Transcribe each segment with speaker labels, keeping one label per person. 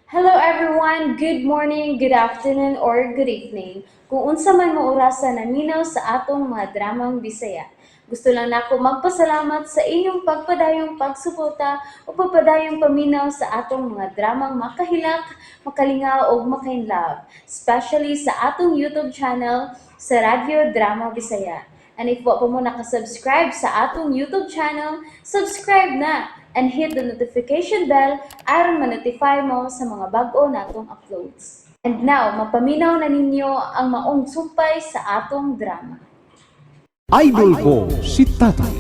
Speaker 1: Hello everyone! Good morning, good afternoon, or good evening. Kung unsa man mo orasa naminaw sa atong mga dramang Bisaya. Gusto lang nako magpasalamat sa inyong pagpadayong pagsuporta o pagpadayong paminaw sa atong mga dramang makahilak, makalingaw ug makainlove, especially sa atong YouTube channel sa Radyo Drama Bisaya. And if wa pa mo nakasubscribe sa atong YouTube channel, subscribe na and hit the notification bell aron ma-notify mo sa mga bag-o natong uploads. And now, mapaminaw na ninyo ang maong sumpay sa atong drama.
Speaker 2: Idol ko si Tatay.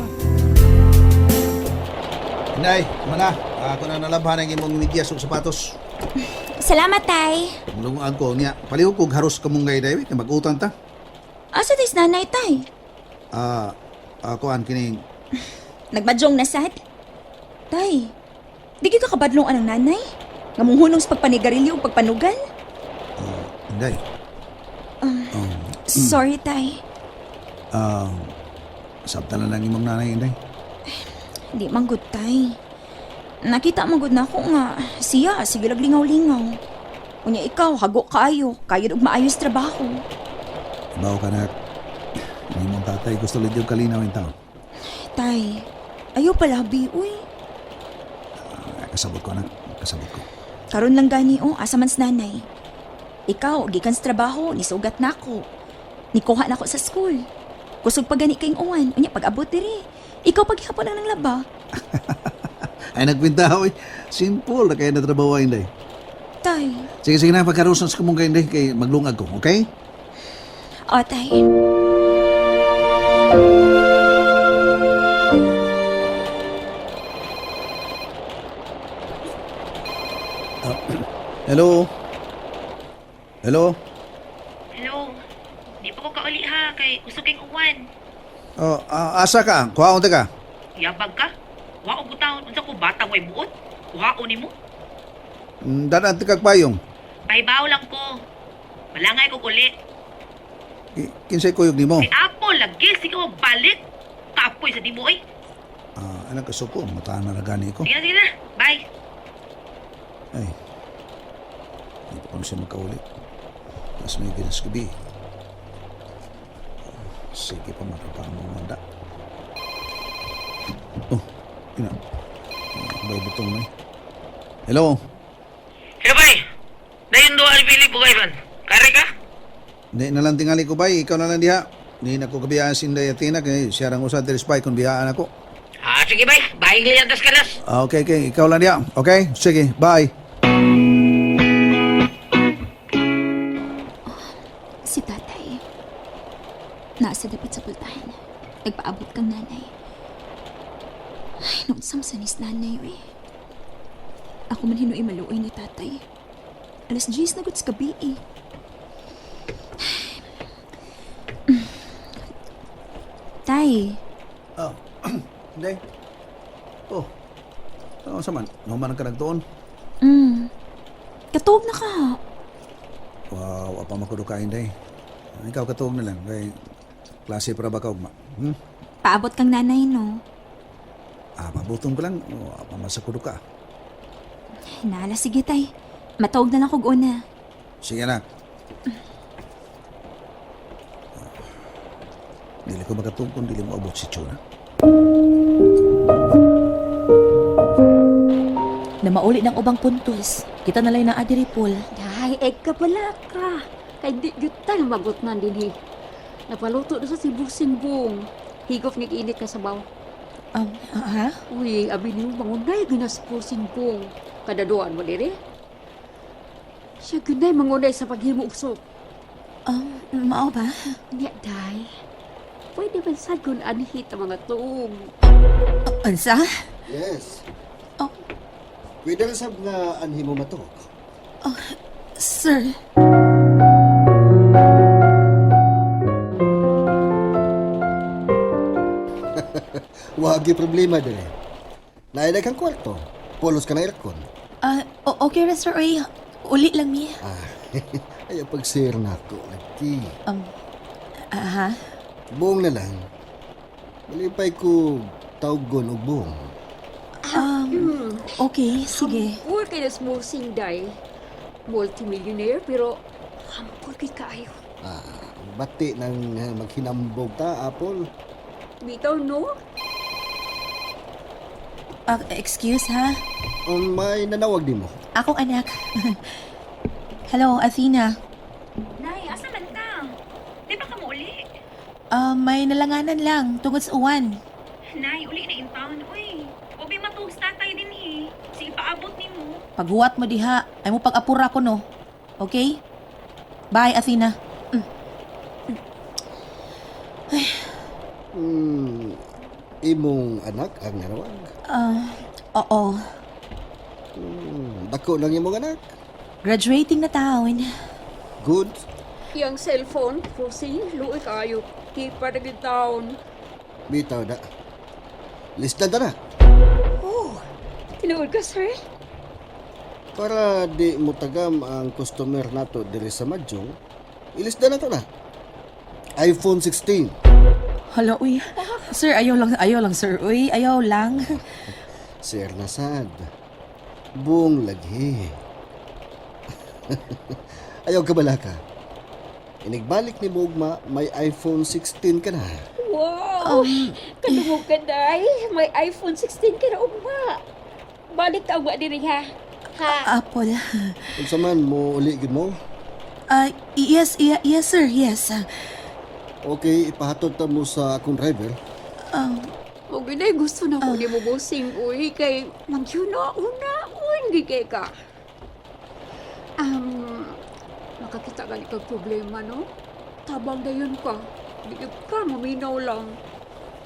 Speaker 3: Inday, mana, ako na nalabhan ang imong medyas ug sapatos.
Speaker 4: Salamat, Tay.
Speaker 3: Mulungan ko niya. Palihog kog haros kamunggay day kay mag-utan ta.
Speaker 4: Asa tis nanay, Tay?
Speaker 3: Ah, kuan kining
Speaker 4: Nagmadyong na sad? Tay, di gyud ka kabadlong anang nanay? Nga munghunong sa pagpanigarilyo ug pagpanugal?
Speaker 3: Inday.
Speaker 4: Sorry, Tay.
Speaker 3: Sabta na lang imong nanay, Inday.
Speaker 4: Di man gud, Tay. Nakita man gud nako nga siya sige lag lingaw-lingaw. Unya ikaw hago kaayo, kayod og maayos trabaho.
Speaker 3: Ibaw ka na. Imong tatay gusto lang yung kalinaw in taon.
Speaker 4: Tay, ayaw palabi, uy.
Speaker 3: Kasabot ko anak, kasabot ko.
Speaker 4: Karon lang gani oh, asa man sa nanay. Ikaw, gikan sa trabaho, nisugat nako. Nikuha nako sa school. Kusog pa gani kayong uwan, unya pag-abot diri. Ikaw paghihapon lang ng laba.
Speaker 3: Ay nagpinta oy. Simple na kay na trabaho Inday.
Speaker 4: Tay.
Speaker 3: Sige sige na pagkarusan sa kamunggay Inday kay maglungag ko, okay?
Speaker 4: O, tay.
Speaker 3: Hello. Hello.
Speaker 5: Hello. Di pa ko kauli ha, kay kusog kayong uwan.
Speaker 3: Oh, asa ka? Kuhaon ta ka.
Speaker 5: Yabag ka? Wa og butahon unsa ko bata way buot? Kuhaon nimo?
Speaker 3: Dadaan ti kag payong.
Speaker 5: Pahibaw lang ko. Malangay ko uli.
Speaker 3: Kinsay kuyog nimo?
Speaker 5: Si Apo lagi sige mo balik. Kapoy sa dimo oy.
Speaker 3: Ah, anak kasuko, mataan na gani ko.
Speaker 5: Sige na, sige na. Bye.
Speaker 3: Ay. Hindi pa kami siya magkauli. Mas may ginas gabi. Sige pa makapamamanda. Oh, ina. Bay butong na eh. Hello?
Speaker 5: Hello bay. Dayon do ali Philip bugay man. Kare ka?
Speaker 3: Hindi na lang tingali ko bay, ikaw na lang diha. Hindi na ko kabiyaan si Inday Athena kay siya rang usa diri spy kung biyaan ako.
Speaker 5: Ah, sige bay. Bye gilian tas kalas.
Speaker 3: Ah, okay, okay, ikaw lang diha. Okay? Sige, bye.
Speaker 4: Si tatay. Nasa dapat sa pultahan. Nagpaabot kang nanay. Ay, noon samsanis nanay, uy. Ako man hinuy maluoy ni tatay. 10:00 na gud sa gabi eh. Tay,
Speaker 3: Oh, Inday. Oh. Ano sa man? Nahuman ka nagtuon?
Speaker 4: Katuog na ka.
Speaker 3: Wow, apa makudo ka, Inday. Ikaw katuog na lang. Kay klase para ba ka ugma? Hmm?
Speaker 4: Paabot kang nanay, no?
Speaker 3: Ah, mabutong ko lang. Oh, apa masakudo ka.
Speaker 4: Nala, sige, tay. Matawag na lang kog una.
Speaker 3: Sige na. Dili ko makatuog kung dili mo abot si Chona.
Speaker 6: Na mauli ng ubang puntos. Kita nalay na adiri Paul.
Speaker 7: Day, egg ka pala ka. Kay di gyud ta magot na dinhi. Napaluto na sa sibong-simbong. Higop nga init ka sabaw.
Speaker 6: Ha?
Speaker 7: Uy, abi nimo mangunay ginas simbong. Kada duan mo diri. Siya gunay mangunay sa paghimo og soup.
Speaker 6: Mao ba?
Speaker 7: Nya, day. Pwede man sad kun anhit ang mga tuog.
Speaker 6: Unsa?
Speaker 8: Yes.
Speaker 6: Oh.
Speaker 8: Pwede ra sab nga anhi mo matok.
Speaker 6: Sir.
Speaker 8: Wagi problema dire. Naay kang kwarto. Polos ka na aircon.
Speaker 6: Ah, okay ra sir oy. Uli lang mi.
Speaker 8: Ah, ayaw pag-share na ako. Lagi.
Speaker 6: Ha?
Speaker 8: Buong na lang. Malipay ko tawgon og buong.
Speaker 6: Okay, sige.
Speaker 7: Uy, kay na smusing, day. Multimillionaire pero humble kay kaayo.
Speaker 8: Ah, bati nang maghinambog ta, Apple.
Speaker 7: Bitaw no?
Speaker 6: Ah, excuse ha?
Speaker 8: May nanawag di mo.
Speaker 6: Akong anak. Hello, Athena.
Speaker 5: Nay, asa man ka? Di ba ka mo uli?
Speaker 6: Ah, may nalanganan lang tungod sa uwan.
Speaker 5: Nay, uli na in town. Uy, wabi matuog sa tatay din eh. Sige, paabot nimo.
Speaker 6: Paghuwat mo diha, ay mo pag-apura ko no. Okay? Bye, Athena.
Speaker 8: Imong anak ang nanawag.
Speaker 6: Ah, oo.
Speaker 8: Dako lang imong anak.
Speaker 6: Graduating na taon.
Speaker 8: Good.
Speaker 7: Iyang cellphone, Rosie, luoy kaayo. Keep pa na gid taon.
Speaker 8: Bitaw da. Lista ta na.
Speaker 7: Oh, tinuod ka, sir?
Speaker 8: Para di mo tagam ang customer nato diri sa Madjong, ilista na to na. iPhone 16.
Speaker 6: Hala, uy. Sir, ayaw lang, sir. Uy, ayaw lang.
Speaker 8: Sir Nasad. Buong laghi. Ayaw ka bala ka. Inigbalik ni Bugma, may iPhone 16 ka na.
Speaker 7: Wow! Kadungog ka, day. May iPhone 16 ka na ugma. Balik ta ugma diri ha. Ha?
Speaker 6: Apple.
Speaker 8: Unsa man mo uli gid mo?
Speaker 6: Ah, yes, yes, sir, yes.
Speaker 8: Okay, ipahatod ta mo sa akong driver.
Speaker 7: Mo ginay gusto na ko ni mo busing uy kay magyuna una un gid kay ka. Makakita gani kag problema no? Tabang dayon ka. Di gyud ka maminaw lang.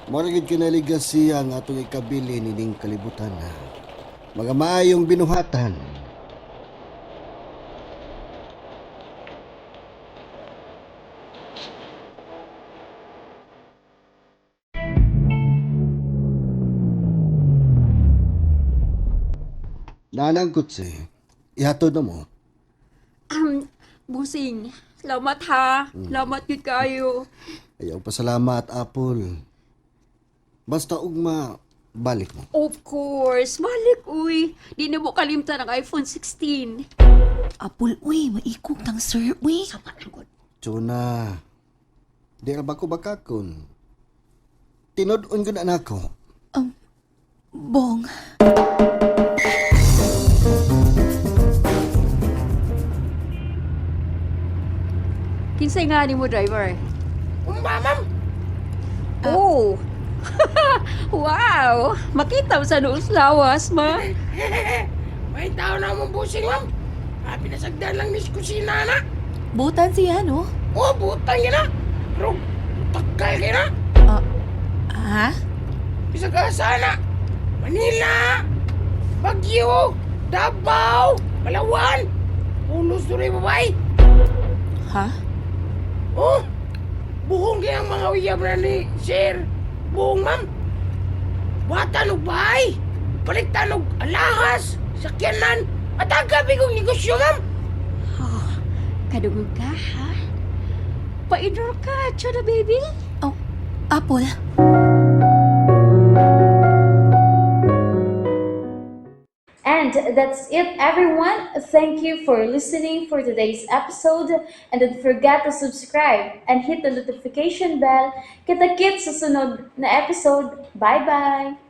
Speaker 8: Mora gid kinaliga siya ang atong ikabili nining kalibutan na. Mga maayong binuhatan. Nanang kutsi, ihatod na mo.
Speaker 7: Busing, salamat ha. Salamat gyud kayo.
Speaker 8: Ayaw pasalamat, Apple. Basta ugma, balik mo.
Speaker 7: Of course, balik uy. Di na mo kalimtan ang iPhone 16.
Speaker 6: Apple, uy, maikog tang sir, uy.
Speaker 7: Sama lang gud.
Speaker 8: Tsuna, di ra ba ko bakakon? Tinud-on ko na nako.
Speaker 6: Bong.
Speaker 7: Kinsay nga ni mo driver?
Speaker 5: Umba, ma'am.
Speaker 7: Oh. Wow! Makita mo sa noos lawas, ma.
Speaker 9: May tao na mong busing, ma'am. Ah, pinasagdan lang mis kusina na.
Speaker 6: Butan siya, no?
Speaker 9: Oh, butang yun na. Pero, takal yun na.
Speaker 6: Ha?
Speaker 9: Bisag asa na. Manila, Baguio, Davao, Palawan. Pulos doon ay babae.
Speaker 6: Ha?
Speaker 9: Oh, buhong kayang mga uyab na ni Sir. Buhong, ma'am. Bata og bahay. Palitan og alahas, sakyanan, at ang gabi kong negosyo, ma'am.
Speaker 7: Oh, kadungog ka, ha? Painor ka, chona baby.
Speaker 6: Oh, Apple.
Speaker 1: And that's it, everyone. Thank you for listening for today's episode. And don't forget to subscribe and hit the notification bell. Kita-kits sa sunod na episode. Bye-bye!